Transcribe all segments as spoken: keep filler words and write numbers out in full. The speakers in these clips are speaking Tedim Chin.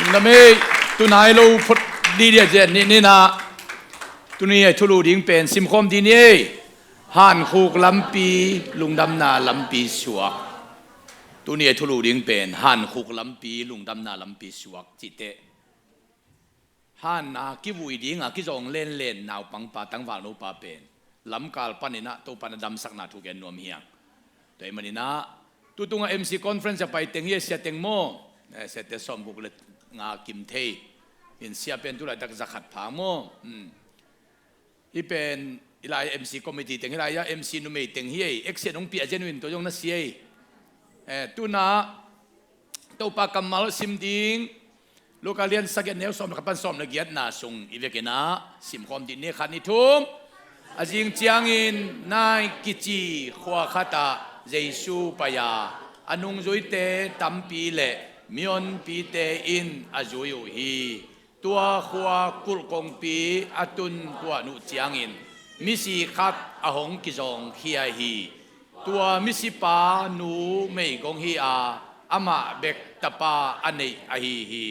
Lungdam ei. Tunai lo phot dih dih a zen nih, nih na. Tuni a i thulu ding pen simkhawm dih ni ei. Hankhuk lampi, lungdamna lampi suak. Tuni a i thulu ding pen hankhuk lampi, lungdamna lampi suak cihte. Han a kivui dinga kizawng lenlen naupangpa, tangvalnopa pen lamkal paninah Topa na damsakna thu gen nuam hiang. Tua ahih maninah tutunga M C conference a pai teng hi a, sia teng maw? Eh, siate sawmguk le nga kim thei. In sia pen tulaitak zakhat pha maw? Hmm. Hih pen hih lai M C committee teng, hih lai-ah M C numei teng hi ei. Action hong piah zen uh in tua zong na si ei. Eh, tunah Topa kammal sim ding Luka lian sagih neu sawm le khat pan sawm le giatna sung i vekinah simkhawm dih ni, khat ni thum. A zing ciangin Nain kici khua khatah Jesu pai-a a nungzuite tampi le mihonpite in a zui uh hi. Tua khua kulh kongpi a tun tuan uh ciangin misi khat a hong kizawngkhia hi. Tua misipa nu meigong hi-a amah bek tapa a neih ahi hi.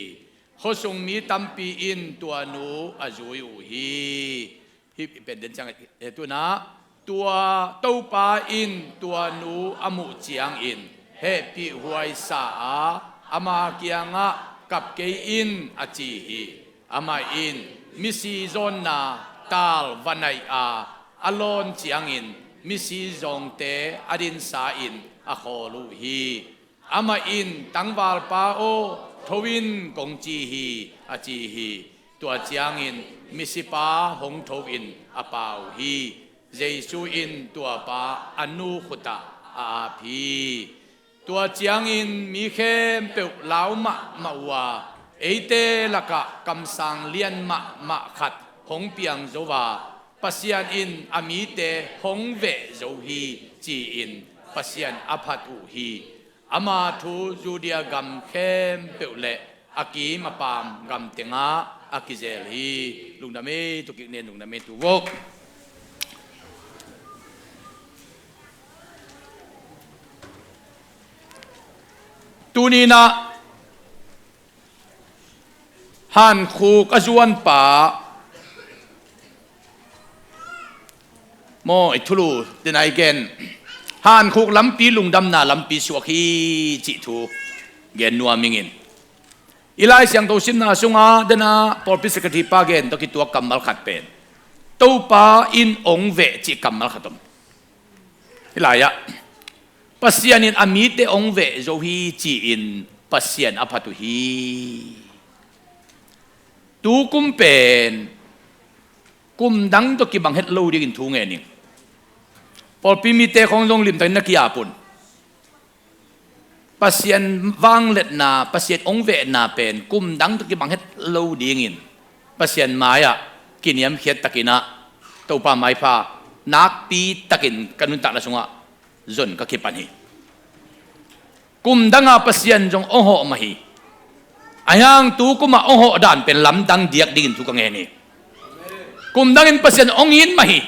Khuasung mi tampi in tua nu a zui uh hi. Hih pen den ciang he tunah tua Topa in tua nu a muh ciangin hehpih huaisa a ama kiangah kap kei in a ci hi. Amah in misi zawnna tal va naih a a lawn ciangin misi zawngte a dinsa in a khawl uh hi. Amah in, "Tangvalpa aw, tho in kong ci hi," a ci hi. Tua ciangin misipa hong tho in a pau hi. Jesu in tuapa a nu khutah a ap hi. Tua ciangin mi khempeuh lau mahmah uh a, "Eite lakah kamsang lian mahmah khat hong piang zo a, Pasian in a mite hong veh zo hi," ci-in Pasian a phat uh hi. Ama thu Judea gam khempeuh le a kim a paam gam tengah a kizel hi. Lungdam ei, tua kik nen, lungdam ei, tu vok. Tuninah hankhuk a zuanpa maw, i thulu tena i gen, hankhuk lampi, lungdamna lampi suak hi cih thu gen nuam ing in. I Lai Siangtho simna sunga dena pawlpi secretary pa gen tawh kituak kammal khat pen Topa in ong veh cih kammal khat om. Hih lai-ah Pasian in a mite ong veh zo hi ci-in Pasian a phat uh hi. Tu kum pen kum dang tawh kibang het lo dingin thu ngen ing. Pawlpi mite khong zong limtakin na ki-ap un. Pasian vangliatna, Pasian ong vehna pen kum dang tawh kibang het lo dingin Pasian mai-ah kiniamkhiat takinah Topa maipha nakpi takin ka nuntakna sungah zon ka kipan hi. Kum danga Pasian zong ong hawh mah hi. Ahi hang tu kumah ong hawh dan pen lamdang diak dingin thu ka ngen hi. Kum dangin Pasian ong it mah hi.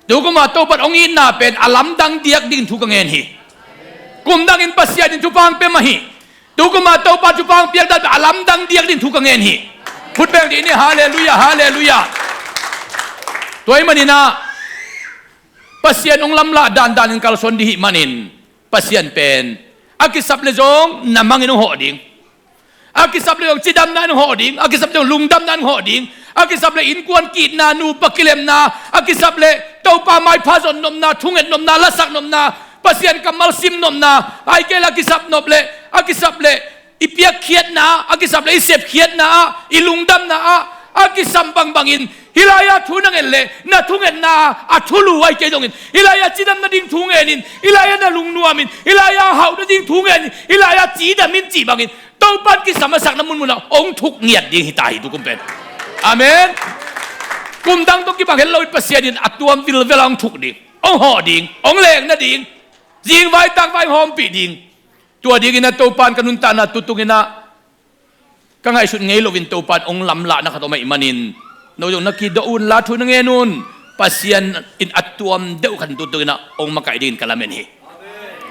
Tu kumah Topa in ong itna pen a lamdang diak dingin thu ka ngen hi. Kum dangin Pasian in thupha ong pia mah hi. Tu kumah Topa thupha ong piak dan pen a lamdang diak dingin thu ka ngen hi. Khut beng dih ni, halleluiah, halleluiah. Tua ahih maninah Pasian ong lamlah dandanin kalsuan dih hih manin Pasian pen a kisap le zong na mangin ong hawh ding. A kisap le zong cidamna in ong hawh ding. A kisap le zong lungdamna in ong hawh ding. A kisap le innkuan ki-itna, nupa kilemna, a kisap le Topa maipha zon nopna, thunget nopna, lasak nopna, Pasian kammal sim nopna, ahih kei le a kisap nop le, a kisap le i piakkhiatna ah, a kisap le i sepkhiatna ah, i lungdamna ah a kisam bangbangin hih lai-ah thu na nget leh na thungetna a thulu ahih kei zongin hih lai-ah cidam nading thu ngenin, hih lai-ah na lungnuamin, hih lai-ah hauh nading thu ngenin, hih lai-ah cidam in cih bangin Topa in kisam a sakna munmunah ong thuk ngiat ding hi ta hi tu kum pen. Amen. Kum dang tawh kibang het lo in Pasian in a tuam vilvel a ong thuk ding, ong hawh ding, ong leng nading, zingvai takvai hawmpih ding. Tua dingin a Topa in ka nuntakna tutunginah ka ngaihsut ngei loin Topa in ong lamlahna khat om ahih manin no zong na kido un la, thu na ngen un. Pasian in a tuam deuh khat tutunginah ong makaih dingin ka lamen hi.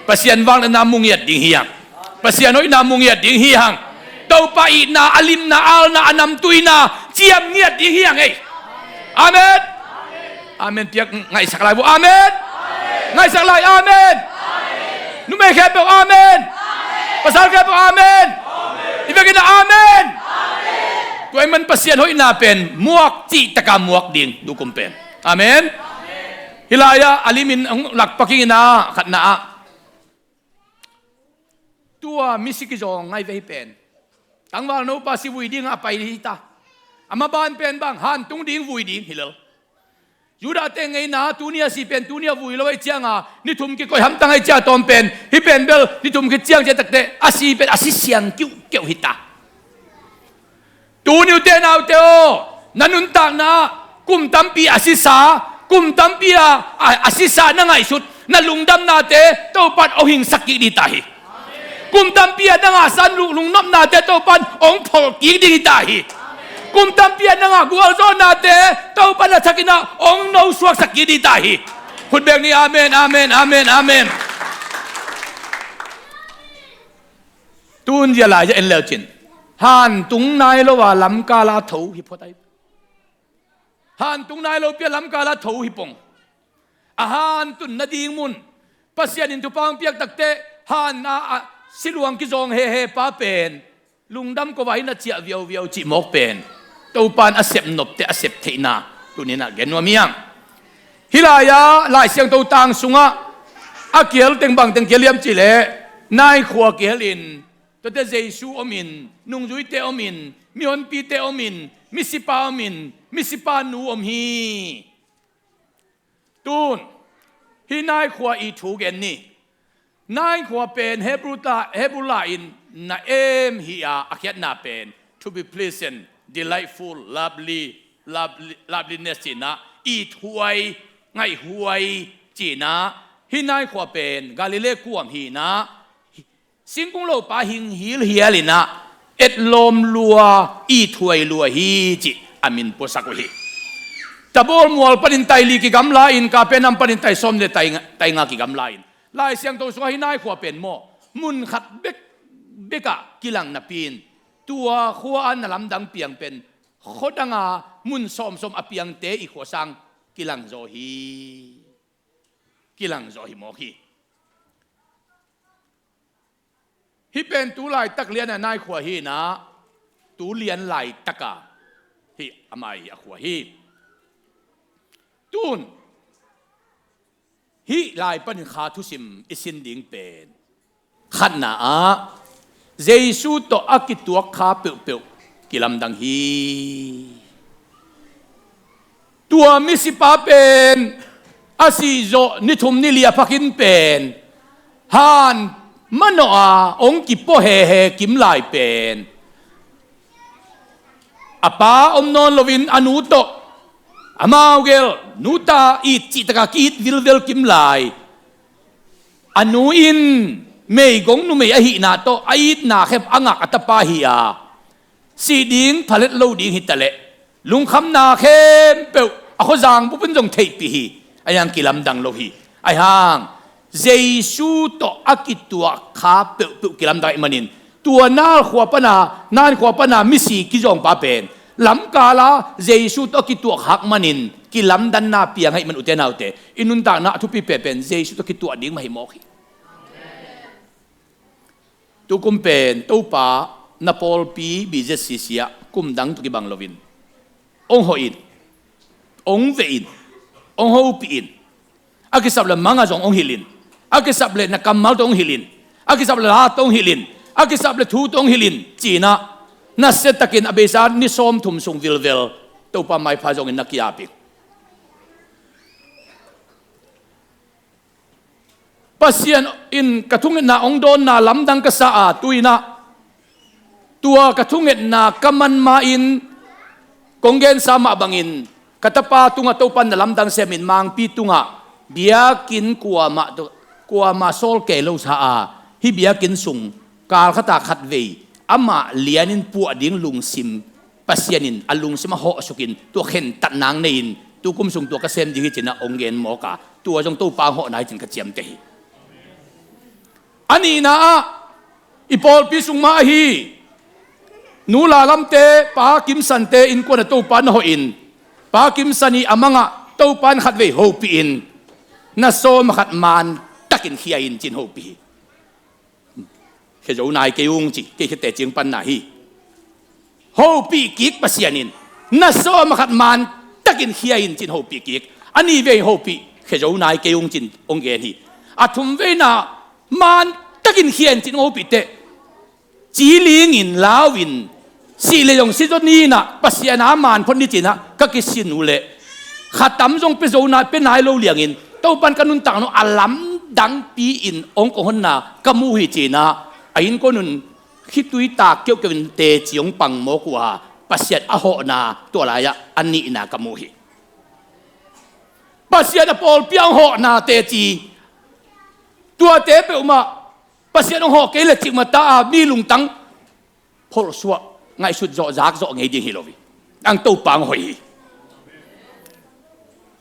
Pasian vangliatna mu ngiat ding hi hang. Pasian hoihna mu ngiat ding hi hang. Topa itna, a limna, a alna, a namtuina ciam ngiat ding hi hang ei. Amen. Amen piak ngaihsak lai vo. Amen. Ngaihsak lai. Amen. Numei khempeuh amen. Pasal khempeuh amen. I vekin ah amen. Tua ahih man Pasian hoihna pen muak cih taka muak ding, tukum pen. Amen. Hih lai-ah a limin hong lak paking in ah, khatna ah, tua misi kizawng ngai ve hi pen. Tangval nopa si vui ding a pai hi ta. A maban pen bang, hantung ding, vui ding hi lel. Judah te ngeina, tuni a si pen tuni a vui lo ahih cianga ni thum kikoih hamtang ahih cianga tawm pen, hih pen bel ni thum khit ciang ciah takteh a si pen a si siang kiuhkeuh hi ta. Tuni ute naute aw, na nuntakna ah kum tampi a sisa, kum tampi a, a, a sisa na ngaihsut na lungdamnate Topan hong hingsak kik ding ta hi. Kum tampi a na ngahsa lu-, lungnopnate Topan hong pholh kik ding hi ta hi. Kum tampi a na ngah gualzawhnate Topan a thakin ah hong nosuaksak kik ding ta hi. Khut beng ni, amen, amen, amen, amen. Tun zia lai-ah en leucin, hantung nai lo a lamkal a tho hi phot ai. Hantung nai lopi a lamkal a tho hi pong. A hantun nading mun Pasian in thupha hong piak takteh, han a, a siluang kizawng hehe pa pen lungdam kova in a ciah viauviau cih mawk pen Topan a sep nopte a sep theihna tuninah gen nuam hi hang. Hih lai-ah Lai Siangtho tang sungah a kihel teng bang teng kihel hiam cihleh, nai khua kihelin, tuate Jesu omin, nungzuite omin, mihonpite omin, misipa omin, misipa nu om hi. Tun hih nai khua i thu gen ni. Nai khua pen Hebrew ta, Hebrew lai-in na'em hi a, a khiatna pen to be pleasant, delightful, lovely, lovely, loveliness cihna, ithuai, ngaihhuai cihna. Hih nai khua pen Galilee kuam hi na, singkung lopa hing hilhial in ah, etlawm lua, ithuai lua hi cih a min puasak uh hi. Tabor mual panin tai li kigamla in, Kapernaum panin tai sawm le tai nga, tai nga kigamla in, Lai Siangtho sungah hih nai khua pen maw, mun khat bek, bekah kilang napi in, tua khua a na lamdang piang pen khuadanga mun sawmsawm a piangte i khua sang kilang zaw hi. Kilang zaw hi mawk hi. Hih pen tu laitak lian a nai khua hi na, tu lian laitaka hih a mai a khua hi. Tun hih lai panin kha thusim i sin ding pen, khatna ah Jesu tawh a kituak kha peuhpeuh kilamdang hi. Tua misipa pen a sihzawh ni thum ni li a phakin pen, han manawh a hong kipaw hehe kimlai pen, a pa om nawn loin a nu tawh, amau gel, nu ta it cihtaka ki-it vilvel kimlai. A nu in meigong numei ahihna tawh a itna khempeuh a ngak a tapa hi a, sih ding phalet lo ding hitaleh, lungkhamna khempeuh a khuazang bupin zong theihpih hi. Ahi hang kilamdang lo hi. Ahi hang Jesu tawh a kituak kha peuhpeuh kilamdang ahih manin, tua nai khua pana, nai khua pana misi kizawngpa pen lamkala Jesu tawh a kituak hak manin kilamdanna piang ahih man, ute naute, i nuntakna a thupi penpen Jesu tawh kituak ding mah hi mawk hi. Tukum pen Topa na pawlpi B Z C C ah kum dang tawh kibang loin hong hawh in, hong veh in, hong hopih in, a kisap le manga zong hong hilh in, a kisap le na kammal tawh hong hilh in, a kisap le la tawh hong hilh in, a kisap le thu tawh hong hilh in, ci-in ah nasiatakin a beisa ni sawmthum sung vilvel Topa maipha zongin na ki-ap hi. Pasian in ka thungetna hong dawnna lamdang ka sa a, tu-in ah tua ka thungetna ka man ma-in kong gensa mah bangin ka tapa tungah Topa na lamdang semin mangpi tungah biakinn kuamah, kuamah sawl kei lo sa a, hih biakinn sung kal khata khatvei amah lianin puah ding lungsim Pasian in a lungsim a hawhsukin tua khentat nang nei-in tukum sung tua ka sem ding hi ci-in ah hong gen mawk a, tua zong Topa hong hawhna hi ci-in ka ciamteh hi. A nihna ah i pawlpi sung mah ahi, Nu Lalamte, Pa Kimsante innkuan ah Topa na hawh in, Pa Kimsan i a mangah Topa in khatvei hopih in, na sawm a khat man takin khia in ci-in hopih hi. Khia zo nai kei ung ci, kei khia tecing panna hi. Hopih kik Pasian in, na sawm a khat man takin khia in ci-in hopih kik. A nihvei hopih, khia zo nai kei ung ci-in hong gen hi. A thumveina man takin khia in ci-in hong hopih teh, ci lingin, lau in, sih le zong si zaw ni in ah, Pasian a man phot ni ci-in ah ka kisin uh leh, kha tam zong pia zo nai, pia nai lo liangin, Topa in ka nuntakna a lamdangpi-in hong kong honna ka mu hi ci-in ah, a innkuan un khitui tak keuhkeuh in teci hong pang mawk uh a, Pasian a hawhna tua lai-ah a nihna ka mu hi. Pasian a pawlpi a hong hawhna teci, tuate peuhmah Pasian hong hawh kei leh cikmah ta a mi lungtang pholhsuah, ngaihsut zawh, zak zawh ngei ding hi lo hi. Ang Topa hong hoih hi.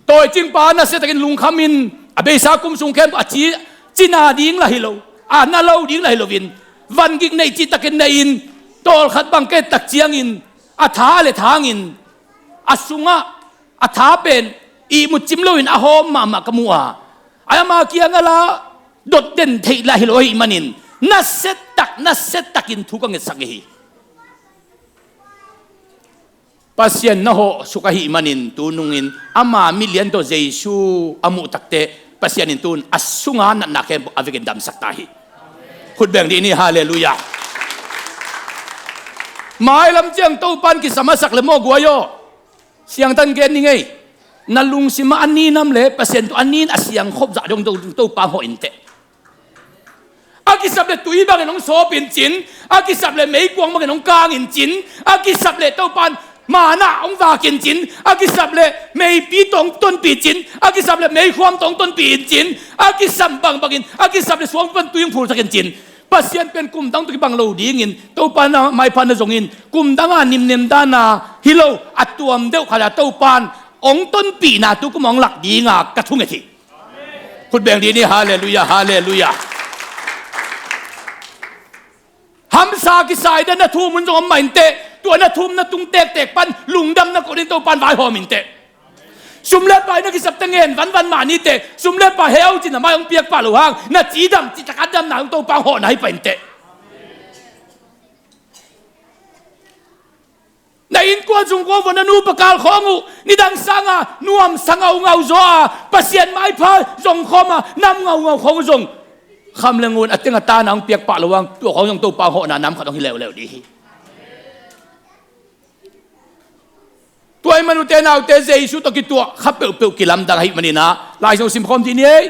Tawicingpa nasia takin lungkham in, a beisa kum sung khempeuh a ci, cina ding lah hi lo, a na lo ding lah hi loin, vangik neih cih takin nei in, tawlkhat bang ka et tak ciangin, a tha le thangin, a sungah a tha pen ihmut cim loin a hawm mahmah ka mu a, a, ama kiangah lah dot den theih lah hi lo ahih manin, nasia tak, nasia takin thu ka ngetsak hi. Pasian na hawh suk ahih manin, tu nungin ama milian tawh Jesu a muh takteh, Pasian in tun a sunga natna khempeuh a vekin damsak ta hi. Khut beng dih ni, halleluiah. Mailam ciang Topa in kisam a sak le maw guai aw. Siangtho gen ni ngei. Na lungsim ah a nin nam le Pasian tawh a nin a siangkhop zah dong Topa hawh in teh. A kisap le tui bangin hong sawp in cin, a kisap le meikuang bangin hong kang in cin, a kisap le Topa in manna hong vak in cin, a kisap le meipi tawh hong tonpih cin, a kisap le meikhuam tawh hong tonpih in cin, a kisap bangbangin, a kisap le suang pan tui hong phulsak in cin. Pasian pen kum dang tawh kibang lo dingin, Topa na maipha na zongin, kum dang a nimnem dana hi lo, a tuam deuh khat a Topa in hong tonpihna tu kum hong lak dinga ka thunget hi. Khut beng dih ni, halleluiah, halleluiah. Hamsa kisai dan na thum hun zong om mah in teh, tua na thum na tung tektek pan lungdam na koh ding Topa in vaihawm in teh. Sum le pai na kisap teh ngen vanvan mah ni teh, sum le pai heu cin na mai hong piak pah lo hang, na cidam cih tak a damna hong Topa hong hawhna hi pah in teh. Na innkuan sung khawng vua na nupa kal khawng uh, nidang sanga nuamsa ngaungau zaw a, Pasian maipha zong khawm a, nam ngaungau khawng uh zong kham le ngun a teng a tana hong piak pah lo hang, tua khawng zong Topa hong hawhna nam khat hong hi leuleu dih hi. Tua ahih man ute naute, Jesu tawh kituah kha peuhpeuh kilamdang ahih manin ah, Lai Siangtho sim khawm dih ni ei.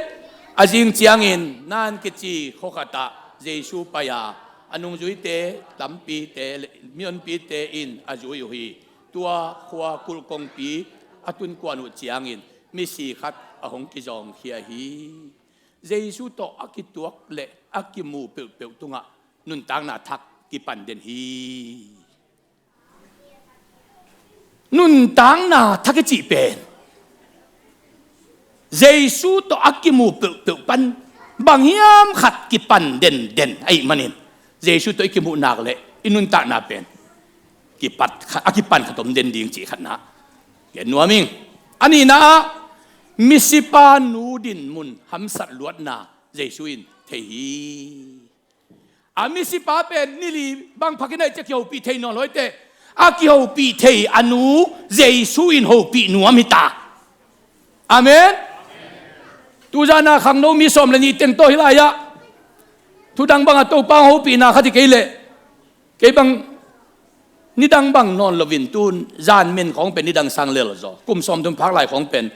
A zing ciangin Nain kici khua khat ah Jesu pai a, a nungzuite tampite le mihonpite in a zui uh hi. Tua khua kulh kongpi a tun kuan uh ciangin misi khat a hong kizawngkhia hi. Jesu tawh a kituak le a kimu peuhpeuh tungah nuntakna thak kipan den hi. Nuntakna thak i cih pen Jesu tawh a kimu peuhpeuh pan bang hiam khat kipan denden ahih manin, Jesu tawh i kimuh nak leh i nuntakna pen kipat kha, a kipan khat om den ding cih khatna gen nuam ing. A nihna ah, misipa nu dinmun hamsat luatna Jesu in thei hi. A misipa pen ni li bang phakin ahih ciang kihopih thei nawn lo hi teh, a kihopih thei a nu Jesu in hopih nuam hi ta. Amen. Tuzan a khangno mi sawm le nih teng tawh hi lai-ah, thudang bangah Topa hong hopihna khat hi kei leh, kei bang nidang bang nawn loin tun zanmen khawng pen nidang sang lel zaw, kum sawmthum phak lai khawng pen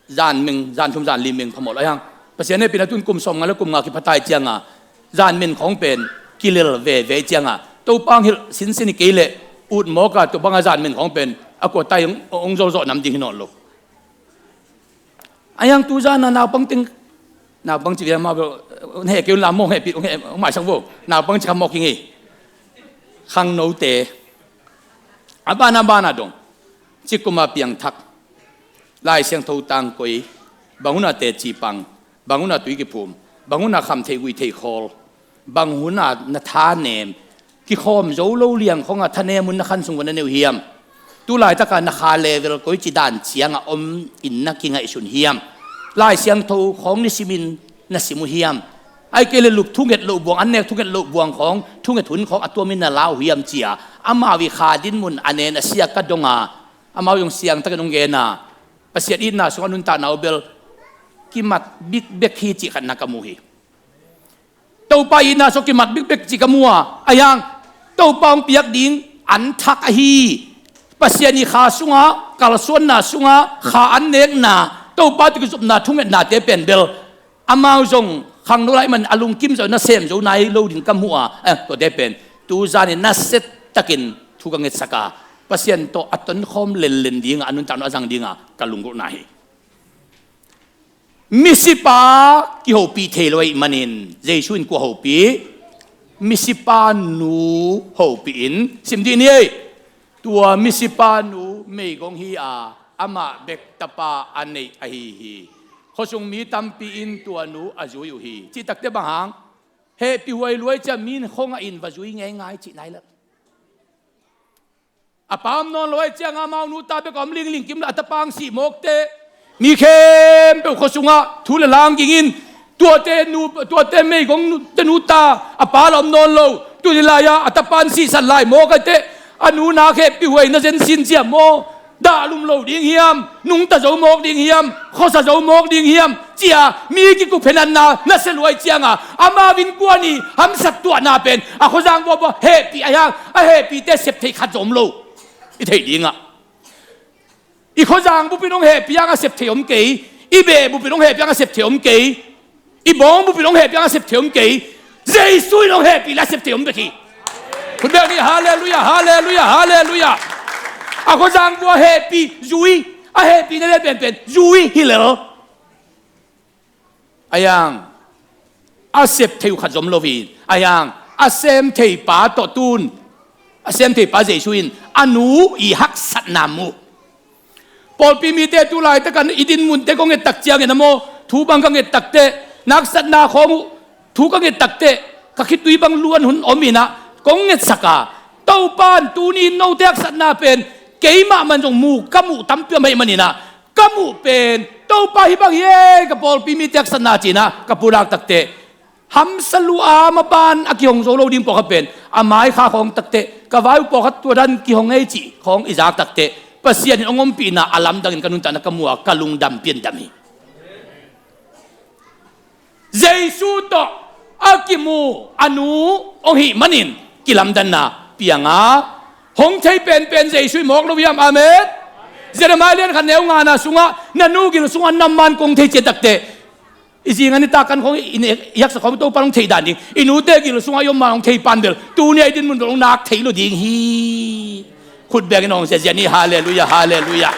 zanmen, zanthum zanli men phamawh lo hi hang. Pasian hehpihna tun kum sawmnga le kum nga kipha ta hi cianga, zanmen khawng pen kilel veve hi cianga, Topa hong hilh sinsin hi kei leh, ut mawka tua banga zanmen khawng pen a kua ta hong, hong zawhzawh nam ding hi nawn lo. Ahi hang tuzan a naupang teng, naupang ci viam mah bel, hong heh kei un la maw, hong hehpih, hong heh, hong maisak vo. Naupang ci kha mawk hi ngei. Khangnote a ban a ban a dong, cikkum a piangthak, Lai Siangtho tangkoi, bang hun a teci pang, bang hun a tui kiphum, bang hun a kham thei, gui thei khawl, bang hun a na tha nem, kikhawm zo lo liang khawngah thanem un na khan sung vua na neu hiam? Tulaitaka na kha level koici dan ciangah om in na kingaihsun hiam? Lai Siangtho khawng nisimin na sim uh hiam? Ai kei le lup thunget loh buang, an nek thunget loh buang khawng, thunget hun khawng a tuamin na la uh hiam cia amau i kha dinmun a nen a sia ka donga, amau zong siangtakin hong gena, Pasian itna sungah nuntakna uh bel kimat bikbek hi cih khat na ka mu hi. Topa itna sungah kimat bikbek cih ka mu a, ahi hang Topa hong piak ding an thak ahi. Pasian i kha sungah, kalsuanna sungah kha an nekna, Topa tawh kizopna thungetnate pen bel amau zong khangno lai man a lungkim zo, na sem zo nai lo ding ka mu a, eh, tuate pen tu zanin na set takin thu ka ngetsak a, Pasian tawh a tonkhawm lenlen dinga, a nuntakna a zang dinga ka lunggulhna hi. Misipa kihopih thei lo ahih manin Jesu in kua hopih? Misipa nu hopih in sim dih ni ei. Tua misipa nu meigong hi a, amah bek tapa a neih ahi hi. Khuasung mi tampi in tua nu a zui uh hi. Cih takte bang hang? Hehpihhuai luai cia mi in khawngah in va zui ngeingai cih nai lo. A pa om nawn lo ahih ciangin amau nu ta bek a om lingling kim le a tapa hong sih mawk teh, mi khempeuh khuasungah thu le la hong ging in, tuate nu, tuate meigong nu, te nu ta a pa la om nawn lo. Tuni lai-a a tapa hong sihsan lai mawk a teh, a nu nak hehpihhuai na zen sin cia maw? Dah lum lo ding hiam? Nungta zo mawk ding hiam? Khuasa zo mawk ding hiam? Cia mi kikupkhiatna na sia luai ciangin amau innkuan i hamsat tuahna pen a khuazang vuavua hehpih ahi hang, a hehpihte sep theih khat zong om lo. I theih dingah i khuazang bup in hong hehpih hang a sep theih om kei. I beh bup in hong hehpih hang a sep theih om kei. I bawng bup in hong hehpih hang a sep theih om kei. Jesu in hong hehpih le a sep theih om bek hi. Khut beng ni, halleluiah, halleluiah, halleluiah. A khuazang vua hehpih zui, a hehpihna lian penpen zui hi lel. Ahi hang a sep thei uh khat zom lo hi. Ahi hang a sem thei pa tawh tun, a sem thei pa Jesu in a nu i haksatna mu. Pawlpi mite tu laitakin i dinmunte kong nget tak ciangin a maw, thu bang ka nget tak teh, na haksatna khawng uh thu ka nget tak teh, ka khitui bang luan hun om inah kong ngetsak a, Topa in tuni in note haksatna pen keimah man zong mu, ka muh tampi om ahih maninah, ka muh pen Topa hih bang hi ei, ka pawlpi mite haksatna cinah ka pulak tak teh, hamsa lua maban a kihong zo lo ding pawlkhat pen a maikha khawng tak teh, ka vai uh pawlkhat tua dan kihong ei cih khawng i zak tak teh, Pasian in hong ompihna a lamdangin ka nuntakna ka mu a, ka lungdam piandam hi. Jesu tawh a kimu a nu hong hih manin kilamdanna piang a, hong thei penpen Jesu i mawk lo hiam? Amen. Jeremiah lian khat neu ngana sungah, na nu gil sungah na man kong thei cian tak teh, i zinga nitak kan khawng i ne, i haksa khawng Topa hong thei dan ding, i nute gil sungah i om ma hong thei pan bel tuni a i dinmun bel hong nak thei lo ding hi. Khut bengin hong sia zian hi. Halleluiah, halleluiah.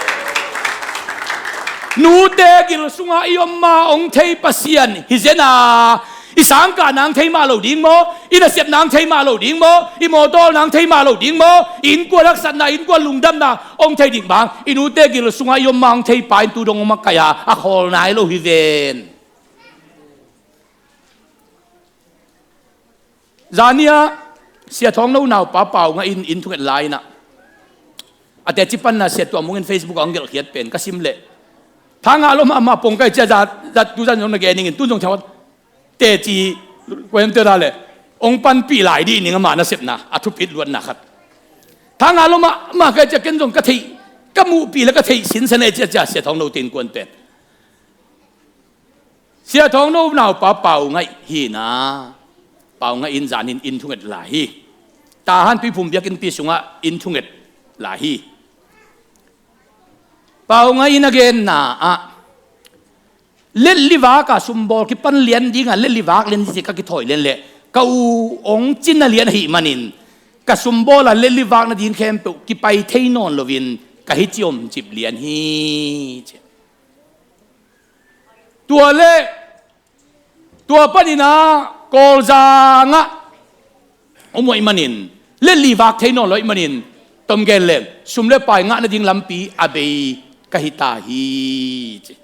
Nute gil sungah i om ma hong thei Pasian hi zen a, i sangkah nang thei mah lo ding maw? I nasep nang thei mah lo ding maw? I mawtaw nang thei mah lo ding maw? I innkuan haksatna, i innkuan lungdamna hong thei ding bang, i nute gil sungah i om ma hong thei pa in tu dong hong makaih a, a khawl nai lo hi ven. Zania Sia Thawng No naupa Pau Ngaih in inn thunget lai inah, a teci panna Sia Tuah Mung in Facebook ah hong gelhkhiat pen ka sim leh, thangah lua mahmah pong kai cia, zat, zat tu zan zong na gen ning in, tun zong thiang teci kuahiam tera le hong panpih lai dih ning, amah nasepna a thupit luatna khat. Thangah lua mahmah kai cia, ken zong ka theih, ka muhpih le ka theih sinsen ei cia cia Sia Thawng No te innkuan pen. Sia Thawng No naupa Pau Ngaih hi na. Pau Ngaih in zanin inn thunget lai hi. Tahan Tuiphum biakinnpi sungah inn thunget lai hi. Pau Ngaih in a genna ah, letlivak ah sumbawl kipan lian dingah letlivak lian ding ci ka kithawi lian leh ka u hong cina lian ahih manin, ka sumbawl a letlivak nading khempeuh kipai thei nawn loin ka hi ciomcip lian hi, ci. Tua le tua paninah Kawlzangah om uh ahih manin, letlivak thei nawn lo ahih manin, tom gen leng sum le pai ngah nading lampi a bei ka hi ta hi, ci.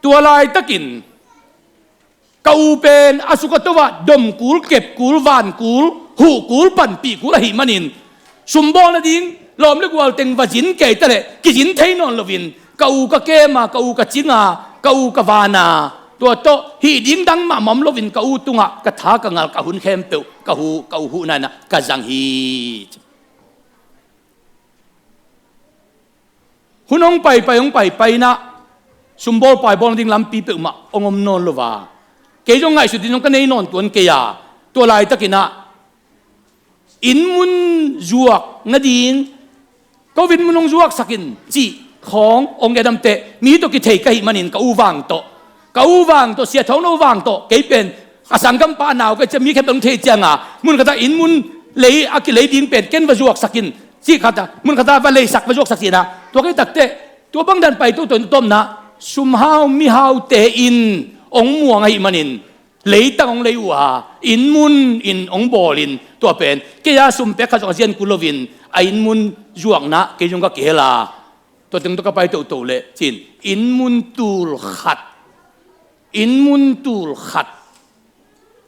Tua laitakin Ka u pen a suk a to ah dom kul, kep kul, van kul, huh kul, panpih kul ahih manin, sumbawl nading lawm le gual teng va zin kei ta leh kizin thei nawn loin, ka u ka kem a, ka u ka cing a, ka u ka van a, tua tawh hih ding dang mahmah om loin ka u tungah ka tha ka ngal, ka hun khempeuh ka huh, ka u huhna in ah ka zang hi. Hun hong paipai, hong paipai in ah, sumbawl paibawl nading lampi peuhmah hong om nawn lo a, kei zong ngaihsut ding zong ka nei nawn tuan kei a, tua laitakin ah inn mun zuak nading, Covid mun hong zuaksak in cih khawng hong gen a, mi tawh kithei ka hih manin ka u Vang tawh, ka u Vang tawh, Sia Thawng No Vang tawh, kei pen a sanggampa a nau ka hih ciang mi khempeuh hong thei ciang a, mun khat ah inn mun lei a kilei ding pen ken va zuaksak in cih khat ah, mun khat ah va leisak, va zuaksak cihna, tua ka hih takteh, tua bang dan pai toto in, a tawpna sumhau mihaute in hong muang ahih manin, leitang hong lei uh a, inn mun in hong bawl in, tua pen kei a sum pek khat zong a zian kul loin, a inn mun zuakna kei zong ka kihel a, tua teng tawh ka pai toto leh cin, inn mun tul khat, inn mun tul khat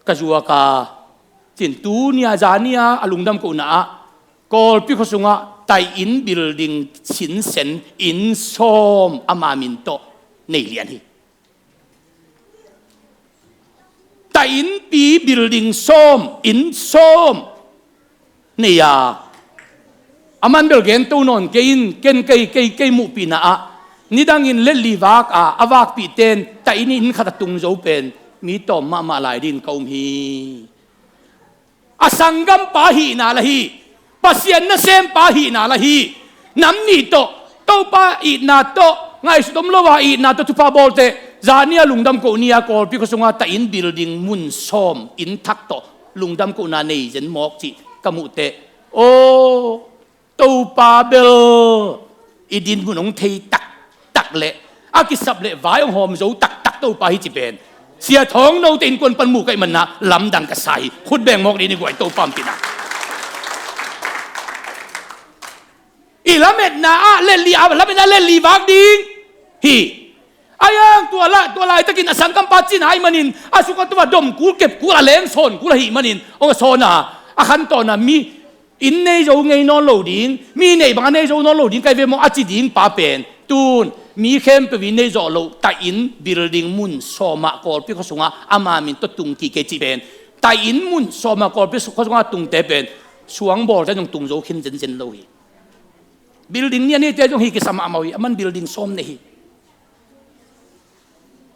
ka zuak a, cin, tuni a, zani a, a lungdam kohna ah, Kawlpi khua sungah tai inn building sinsen inn sawm ama min tawh nei lian hi. Tai innpi building sawm, inn sawm nei a, a man bel gen to nawn kei in, ken kei, kei, kei muhpihna ah, nidangin let li vak a, a vakpihte in tai inn, inn khat a tung zo pen mi tawm mahmah lai dingin ka um hi. A sanggampa hihna lah hi, Pasian nasempa hihna lah hi. Nam nih tawh, Topa itna tawh, ngaihsut om lo a itna tawh thupha bawlte, zani a lungdam koh ni a Kawlpi khua sunga tai inn building mun sawm, inn thak tawh lungdam kohna nei zen mawk cih ka muh teh, aw, Topa bel i dinmun hong thei taktak leh a kisap leh vai hong hawm zo taktak Topa hi ci pen Sia Thawng Note innkuan pan mu ka hih manin ah lamdang ka sa hi. Khut beng mawk dih ni guai, Topa ompihna. I lametna ah let li, a lametna let li vak ding hi. A yang tua la, tua laitakin a sanggampa cina ahih manin, a suk a to a dom kul, kep kul, a leng sawn kul ahih manin, hong a sawn a, a khantawn a mi inn nei zo ngei nawn lo ding, mi neih bang a nei zo nawn lo ding ka hi ve maw a ci ding pa pen, tun mi khempeuh in nei zawh loh tai inn building mun sawm ah Kawlpi khua sungah ama min tawh tung kik kei cih pen, tai inn mun sawm ah Kawlpi khua sungah tungte pen suang bawlte zong tung zo khin zenzen lo hi. Building nih a neite zong hi kisa mahmah uh hi, a man building sawm nei hi.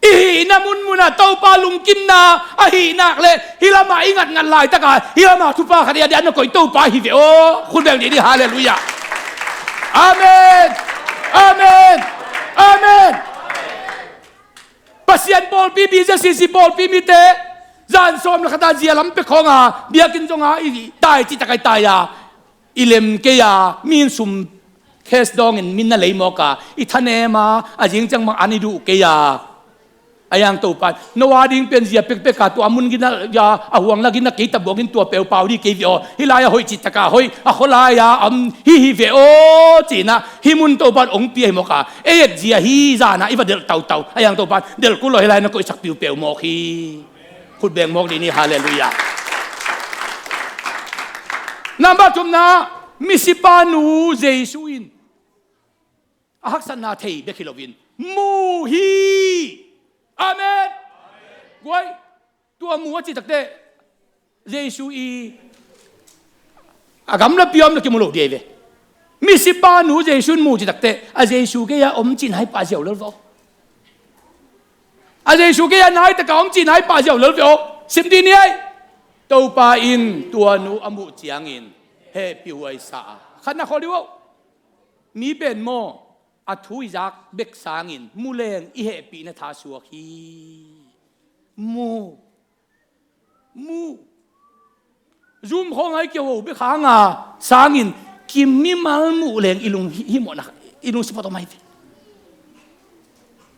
I hihna munmun ah Topa lungkimna ahih nak leh hih lamah i ngatngat laitak a, hih lamah thupha khat i a diah na koih Topa hi ve aw. Khut beng dih ni, halleluiah. Amen. Amen. Amen. Pasian pawlpi, B Z C C pawlpi mite, zan sawm le khat a zia lam pek khawng a, biakinn zong a i tai cihtak a i tai a, i lem kei a, mi in sum case dawngin min na lei mawk a, i thanem a, a zing ciang bang an i duh kei a. A yang Topa in, no a ding pen zia pekpek a, tua mun gina, ya, a huang la gina kei ta buangin tua peuh pau dih kei ve aw. Hih lai a hoih cihtak a hoih, a khua lai a om hi hi ve aw, ci-in ah, hih mun Topa in hong pia hi mawk a. Ei et zia hi zan a i va delh tautau. A yang Topa in, delh kul aw, hih lai na koihsak piu peuh mawk hi. Khut beng mawk dih ni, halleluiah. Number thumna, misipa nu Jesu in a haksatna thei bek hi loin mu hi. Amen. Guai, tua mu a cih takteh Jesu i a gamlapi a om na kimu lo dih ve. Misipa nu Jesu in mu cih takteh a Jesu gei a om cih nai pah ziau lel ve aw. A Jesu gei a nai taka om cih nai pah ziau lel ve aw. Sim dih ni ei. Topa in tua nu a muh ciangin hehpih huai sa a, khatna khawl dih uh aw. Mi pen maw, a thu i zak bek sangin mu leng i hehpihna tha suak hi. Mu. Mu. Zoom khawng a i kiho bek hang a sangin kimimal muh leng i lung hi, himawhna, i lung sipat om ahi ve.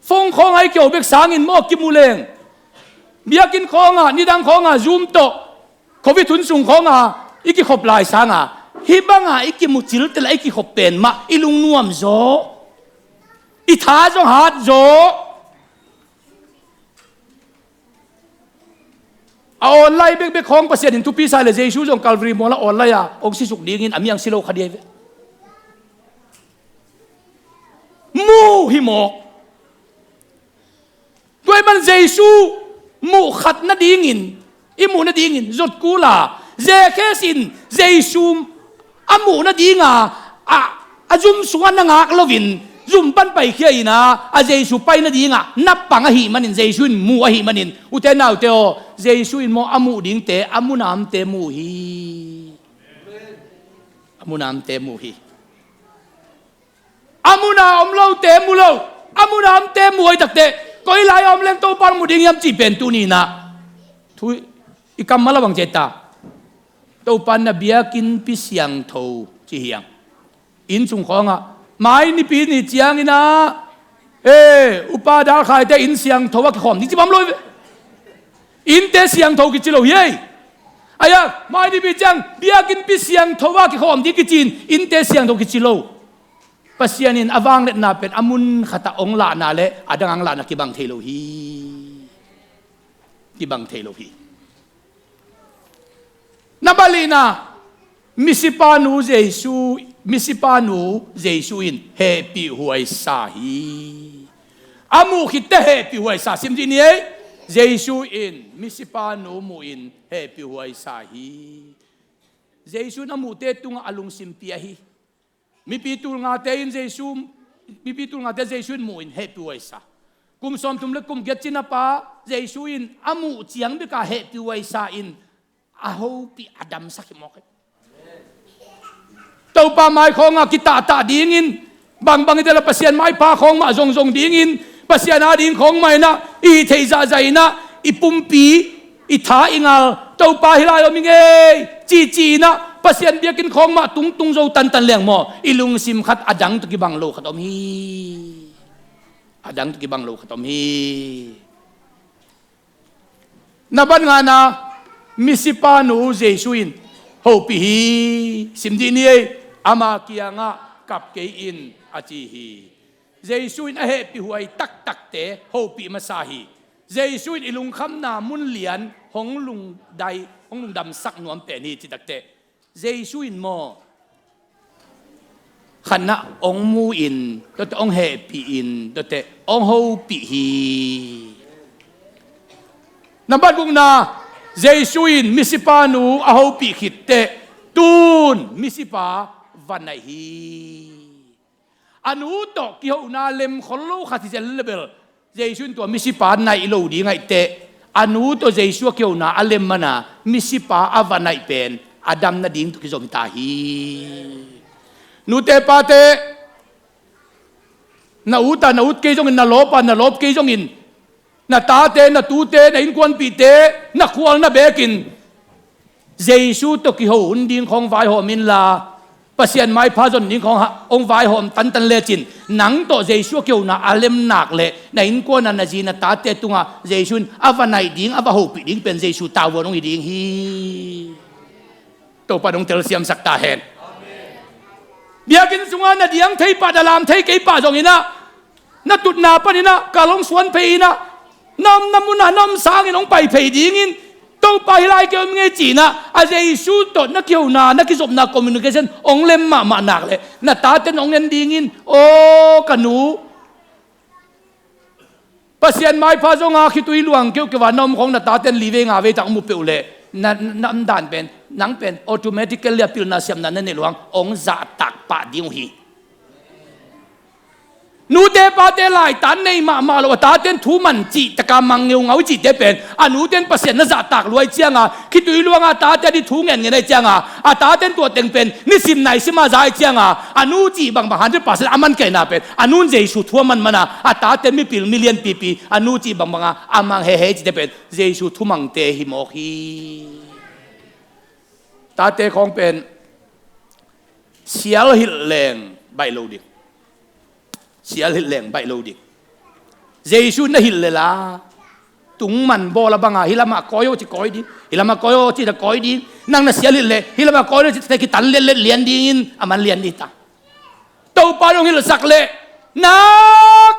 Phone khawng a i kiho bek sangin maw kimu leng, biakinn khawng a, nidang khawng a Zoom tawh, Covid hun sung khawng a i kikhop lai sang a, hih bang a i kimu cil tel a i kikhop pen mah i lungnuam zaw, i tha zong hat zaw. A awn lai bekbek khawng Pasian in thupi sa le Jesu zong Calvary mual ah awn lai-a hong sisuk dingin a mi hong si lo kha ding hi ve. Muh hi mawk. Tua ahih man Jesu muh khat nadingin, i muh nadingin zot kul a, Zacchaeus in Jesu a muh nadinga a, a zum sungah na ngak loin zum pan paikhia in a, a Jesu pai nadinga na pang ahih manin, Jesu in muh ahih manin, ute naute aw, Jesu in maw a muh dingte a munamte mu hi. A munamte mu hi. A muna om lote mu lo, a muna omte mu hi takte, koi lai a om leng Topa mu ding hiam cih pen tuni-in ah thu i kammal ah bang ci ta? Topa na biakinnpi siangtho ci hi hang. Inn sung khawngah mai nipi ni ciangin ah, eh, upa dalkhaite inn siangtho ah kikhawm ding ci bang om lo hi ve. Innte siangtho kici lo hi ei. Ai-a mai nipi ciang biakinnpi siangtho ah kikhawm ding kici-in innte siangtho kici lo. Pasian in a vangliatna pen a mun khatah hong lahna le a dang hong lahna kibang thei lo hi. Kibang thei lo hi. Na balina, misipanu Jesu, misipanu Jesu in hehpihhuai sa hi. A muh khitte hehpihhuai sa, sim dih ni ei. Jesu in misipanu muh in hehpihhuai sa hi. Jesu in a muhte tungah a lungsim pia hi. Mipi tul ngate in Jesu, mipi tul ngate Jesu in muh in hehpihhuai sa. Kum sawmthum le kum giat cina pa Jesu in a muh ciang bek a hehpihhuai sa in a hopih a damsak hi mawk hi. Topa mai khawngah kitahtah dingin, bangbang hi ta leh Pasian maipha khawng mah zongzong dingin, Pasian ading khawng mah in ah i hih theih zahzah in ah i pumpi i tha i ngal, Topa hih lai om hi ing ei, cici in ah Pasian biakinn khawng mah tungtung zo tantan leng maw, i lungsim khat a dang tawh kibang lo khat om hi. A dang tawh kibang lo khat om hi. Na bat ngana, misipanu Jesu in hopih hi, sim dih ni ei, ama kiangah kap kei in a ci hi. Jesu in a hehpihhuai taktakte hopih masa hi. Jesu in i lungkhamna mun lian hong lungdai, hong lungdamsak nuam pen hi ci takte, Jesu in maw khatna hong mu in, tuate hong hehpih in, tuate hong hopih hi. Nambat gukna, Jesu in misipanu a hopih khitteh tun misipa va naih hi. A nu tawh kihona lemkhol lo khat hi zel le bel, Jesu in tua misipa naih lo ding ahih teh, a nu tawh Jesu a kihona a lem mana misipa a va naih pen a dam nading tawh kizom hi ta hi. Nute pate, na ut a, na ut kei zongin, na lawp a, na lawp kei zongin, na tate, na tute, na innkuanpihte, na khual na bekin Jesu tawh kiho hun ding khawng vaihawm inla, Pasian maipha zon ding khawng hong vaihawm tantan lecin, nang tawh Jesu a kihona a lem nak leh na innkuan a, na zi na tate tungah Jesu in a va naih ding, a va hopih ding pen Jesu tavuan hong hi ding hi. Topa in hong telsiamsak ta hen. Biakinn sungah na diang thei pah, na lam thei kei pah zongin ah, na tutna panin ah kal hong suan phei in ah, na omna munah na om sangin hong pai phei dingin, Topa hih lai kei om ing ei ci-in ah, a Jesu tawh na kihona, na kizopna communication hong lem mahmah nak leh, na taten hong en dingin, aw ka nu, Pasian maipha zonga khitui luang keuhkeuh a na om khawng na taten li vei nga vei tak hong mu peuh leh, na, na omdan pen, nang pen automatically a pilna siamna na neih luang hong zahtak pah ding uh hi. Nute pate laitan nei mahmah lo, a taten thu man cih taka mang ngeungau i cihte pen, a nuten Pasian na zahtak lua ahih cianga, khitui luanga a tate a ding thu ngenngen ahih cianga, a taten tua teng pen nisim naisima za ahih cianga, a nu cih bangbang hundred percent a man kei na pen, a nun Jesu thu a man mana, a taten mipil milian pipi, a nu cih bangbanga a mang hehe cihte pen Jesu thumangte hi mawk hi. Tate khawng pen sial hilh leng baih lo ding. Sial hilh leng baih lo ding. Jesu na hilh leh la, tungman bawl a banga, hih lamah kawi aw ci kawi ding, hih lamah kawi aw ci na kawi ding. Nang na sial hilh leh, hih lamah kawi aw ci te kitan letlet lian dingin a man lian ding ta. Topa in hong hilhsak leh, nak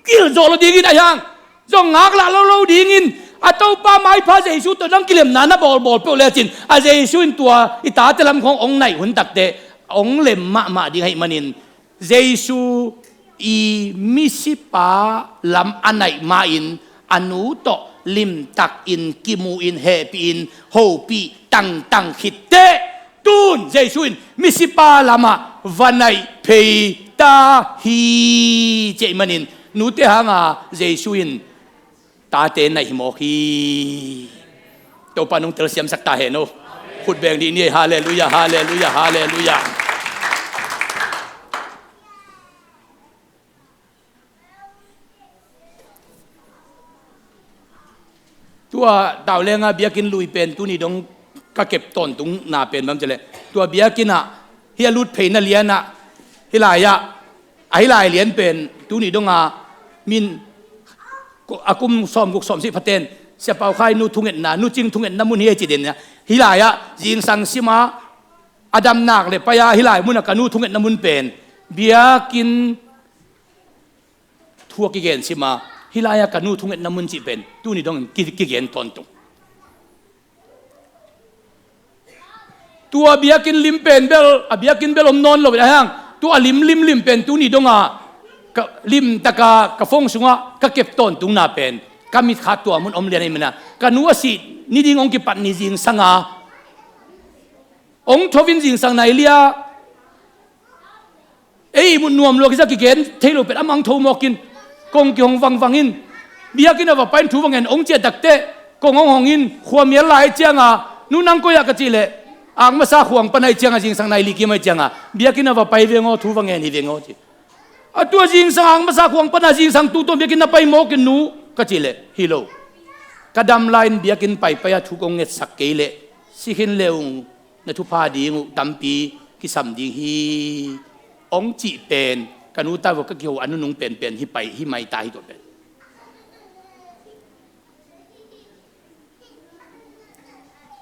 hilh zawh lo dingin a hiang, zong ngaklah lo lo dingin, A Topa maipha Jesu tawh nang kilemna na bawlbawl peuh lecin, a Jesu in tua i tate lam khawng hong naih hun takteh hong lem mahmah ding ahih manin, Jesu i misipa lam a naih ma-in a nu tawh limtakin kimu-in hehpih-in hopih tangtang khitteh, tun Jesu in misipa lamah va naih phei ta hi. Cih ahih manin nute hanga Jesu in tate naih hi mawk hi. Topa nong telsiamsak ta hen aw. Khut beng dih ni ei. Halleluiah, halleluiah, halleluiah. Tua taulenga biakinn lui pen tuni dong ka kep tawntungna pen bang cileh, tua biakinn ah hih a lut pheina lianah hih lai-ah, a hih lai lian pen tuni donga min a kum sawmguk sawmsih phaten Sia Pau Khai nu thungetna, nu Cing thungetna mun hi ei ci den. Hih lai-ah zingsang sima a damnak le pai-a hih lai munah ka nu thungetna mun pen biakinn thu a kigen sima, hih lai-ah ka nu thungetna mun cih pen tuni dongin ki, kigen tawntung. Tua biakinn lim pen bel, a biakinn bel om nawn lo in a hang, tua a lim lim lim pen tuni donga ka, limtaka ka phone sungah ka kep tawntungna pen ka mitkha tua mun om lian ahih manin, ka nu a sih ni ding hong kipat ni zingsanga hong tho in zingsang nai lia, ei ihmut nuam lua kisa kigen thei lo pen amah hong tho mawk in, kong kihong vangvang in, biakinn a va pai in thu va ngen hong ciah takteh kong hong hong in, khua mial lai cianga, nu nang koi ah ka cih leh, Angmasa khuang pan ahih cianga, zingsang nai li kim ahih cianga, biakinn a va pai veng aw, thu va ngen hi veng aw ci. A tua zingsang Angmasa khuang pana zingsang tu tawh biakinn na pai mawk in nu ka cih leh, hi lo. Ka dam lai-in biakinn paipai-a thu kong ngetsak kei leh, si khin le ung, na thupha ding uh tampi kisam ding hi, hong cih pen ka nu ta vua ka kiho a nunung penpen hi pai, hi mai ta hi tua pen.